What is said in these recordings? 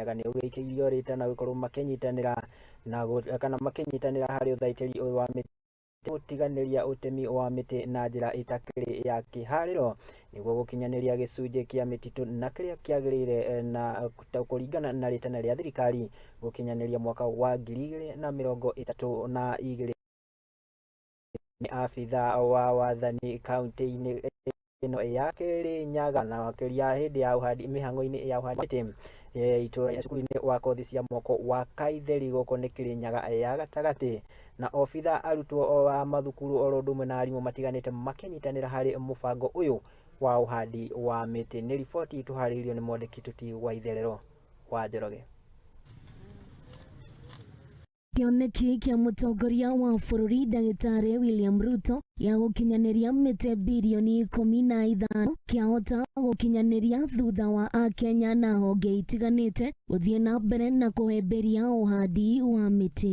Kĩrĩnyaga nĩ ũgĩikĩirio rĩtana gũkorwo makĩnyitanĩra na kana makĩnyitanĩra harĩ ũthaitĩri ũyũ wa mĩtĩ gũtiganĩria ũtemi wa mĩtĩ na njĩra ĩtakĩrĩ ya kĩharĩro nĩguo gũkinyanĩria gĩcunjĩ kĩa mĩtitũ na kĩrĩa kĩagĩrĩire na kũringana na rĩtana rĩa thirikari gũkinyanĩria mwaka wa 2032. Nĩ abitha wa wathani kaunti-inĩ ĩno ya Kĩrĩnyaga na makĩria hĩndĩ ya ũhandi mĩhang'o-inĩ ya ũhandi mĩtĩ itũra cukuru-inĩ wa kothi cia moko wa Kaitheri gũkũ nĩ Kĩrĩnyaga ya gatagatĩ na obitha arutwo a mathukuru oro ũndũ ũmwe na arimũ matiganĩte makĩnyitanĩra harĩ mũbango ũyũ wa ũhandi wa mĩtĩ. Nĩ riboti tũharĩirio nĩ mwandĩki Tuti wa Itherero wa Njoroge. Kĩoneki kĩa mũtongoria wa bũrũri Ndagĩtarĩ William Ruto gĩa gũkinyanĩria mĩtĩ birioni 15 kĩahota gũkinyanĩria thutha wa akenya na honge itiganĩte gũthiĩ na mbere na kũhĩmbĩria ũhandi wa mĩtĩ.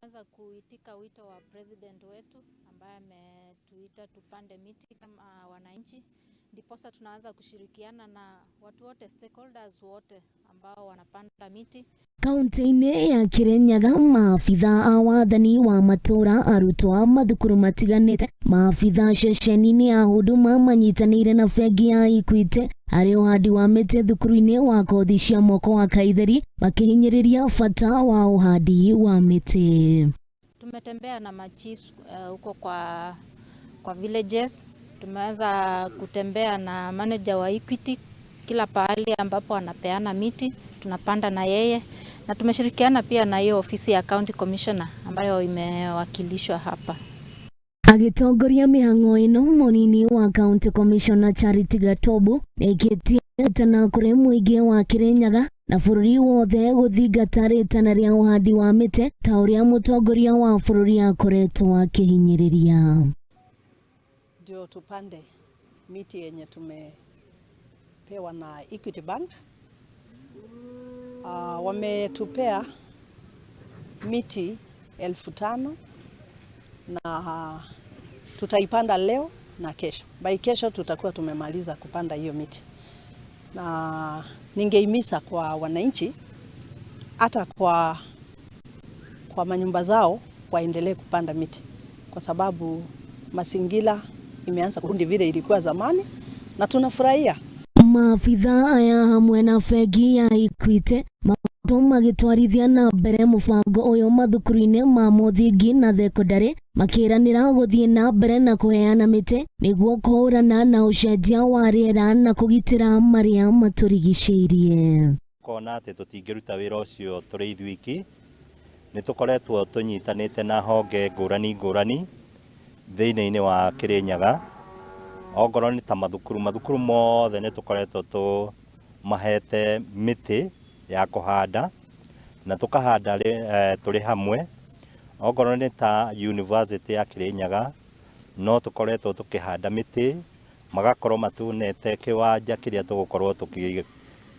Weza kuitika wito wa president wetu ambaye ametuita tupande miti kama wananchi, ndiposa tunaanza kushirikiana na watu wote, stakeholders wote ambao wanapanda miti. Kaunti-inĩ ya Kirinyaga, maabitha a wathani wa matũra, arutwo a mathukuru matiganĩte, maabitha ceceni-inĩ ya Huduma manyitanĩire na bengi ya Equity harĩ ũhandi wa mĩtĩ thukuru-inĩ wa kothi cia moko wa Kaitheri, makĩhinyĩrĩria bata wa ũhandi wa mĩtĩ. Tumetembea na machiefs huko kwa villages. Tumeweza kutembea na manager wa Equity kila pahali ambapo anapeana miti, tunapanda na yeye, na tumeshirikiana pia na hiyo ofisi ya county commissioner ambayo imewakilishwa hapa. Agĩtongoria mĩhang'o ĩno, mũnini wa county commissioner Charity Gatobu nĩaikĩtie rĩtana kũrĩ mũingĩ wa Kirinyaga na bũrũri wothe gũthingata rĩtana rĩa ũhandi wa mĩtĩ ta ũrĩa mũtongoria wa bũrũri akoretwo akĩhinyĩrĩria. Ndio tupande miti yenye tumepewa na Equity Bank. Wametupea miti 5,000 na tutaipanda leo na kesho. By kesho tutakuwa tumemaliza kupanda hiyo miti, na ningeimiza kwa wananchi hata kwa manyumba zao waendelee kupanda miti kwa sababu mazingira imeanza kurudi vile ilikuwa zamani na tunafurahia. Maabitha aya hamwe na bengi ya Equity makoretwo magĩtwarithia na mbere mũbango ũyũ mathukuru-inĩ ma mũthingi na thekondarĩ, makĩranĩra gũthiĩ na mbere na kũheana mĩtĩ nĩguo kũhũrana na ũcenjia wa rĩera na kũgitĩra marĩa matũrigicĩirie. Kona atĩ tũtingĩruta wĩra ũcio tũrĩ ithuiki, nĩ tũkoretwo tũnyitanĩte na honge ngũrani ngũrani thĩinĩ wa Kĩrĩnyaga. Ongorwo nĩ ta mathukuru, mathukuru mothe nĩ tũkoretwo tũmahete mĩtĩ ya kũhanda na tũkahanda tũrĩ hamwe. Ongorwo nĩ ta university ya Kĩrĩnyaga, no tũkoretwo tũkĩhanda mĩtĩ, magakorwo matunete kĩwanja kĩrĩa tũgũkorwo tũkĩ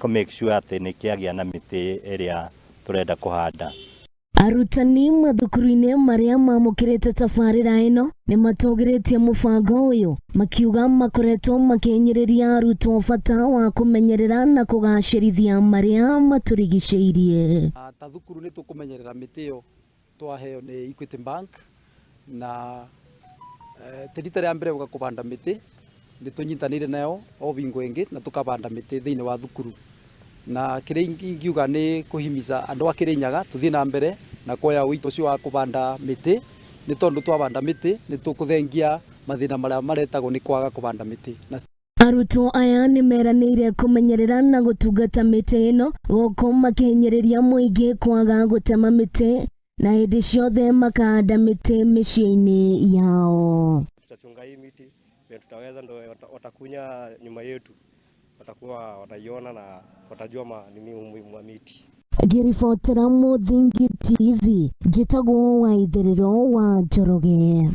make sure atĩ nĩ kĩagĩa na mĩtĩ ĩrĩa tũrenda kũhanda. Arutani mathukuru-inĩ marĩa mamũkĩrĩte tabarĩra ĩno nĩ matũgĩrĩtie mũbango ũyũ, makiuga makoretwo makĩhinyĩrĩria arutwo bata wa kũmenyerera na kũgacĩrithia marĩa matũrigicĩirie. Ta thukuru nĩ tũkũmenyerera mĩtĩ ĩyo twaheo nĩ Equity Bank na ti rita rĩa mbere gũka kũbanda mĩtĩ, nĩ tũnyitanĩire nayo o bingo ĩngĩ na tũkabanda mĩtĩ thĩinĩ wa thukuru, na kĩrĩa ingiuga nĩ kũhimiza andũ a Kĩrĩnyaga tũthiĩ na mbere na kuoya wĩito ũcio wa kũbanda mĩtĩ, nĩ tondũ twabanda mĩtĩ nĩ tũkũthengia mathĩna marĩa maretagwo nĩ kwaga kũbanda mĩtĩ. Na Arutwo aya nĩ meranĩire kũmenyerera na gũtungata mĩtĩ ĩno gũkũ makĩhinyĩrĩria mũingĩ kwaga gũtema mĩtĩ na hĩndĩ ciothe makahanda mĩtĩ mĩciĩ-inĩ yao. Tutachunga hii miti vile tutaweza, ndo watakunya nyuma yetu watakuwa wataiona na watajua nini umuhimu wa miti. Ngĩribotera Mũthingi TV, njĩtagwo Waitherero wa Njoroge.